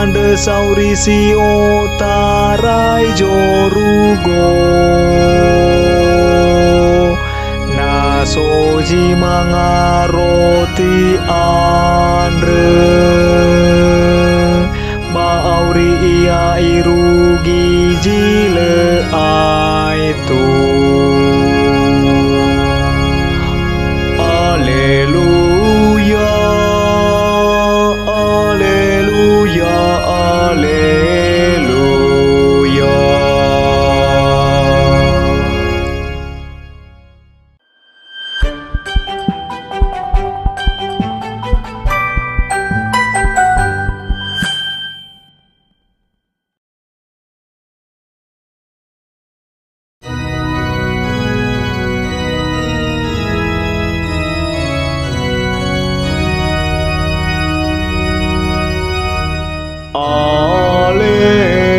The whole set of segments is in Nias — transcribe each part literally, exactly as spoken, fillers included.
andrö sauri si otarai zorugo. Na so zi manga roti andrö, ba auri ia irugi zi lö aetu. Aleluya, aleluya, aleluya.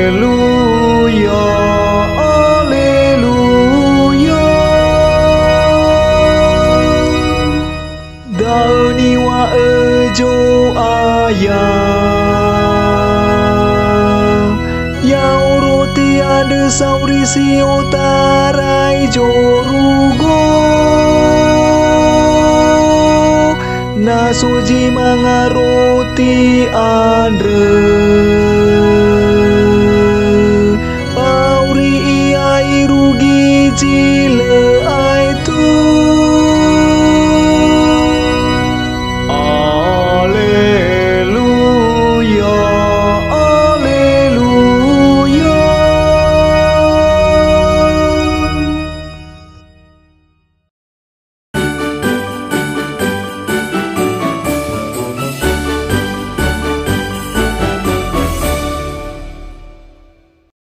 Aleluya, aleluya. Da'ö niŵa'ö Zo'aya, ya'o roti andrö sauri si otarai zorugo. Na so zi manga roti andrö, ba auri ia irugi zi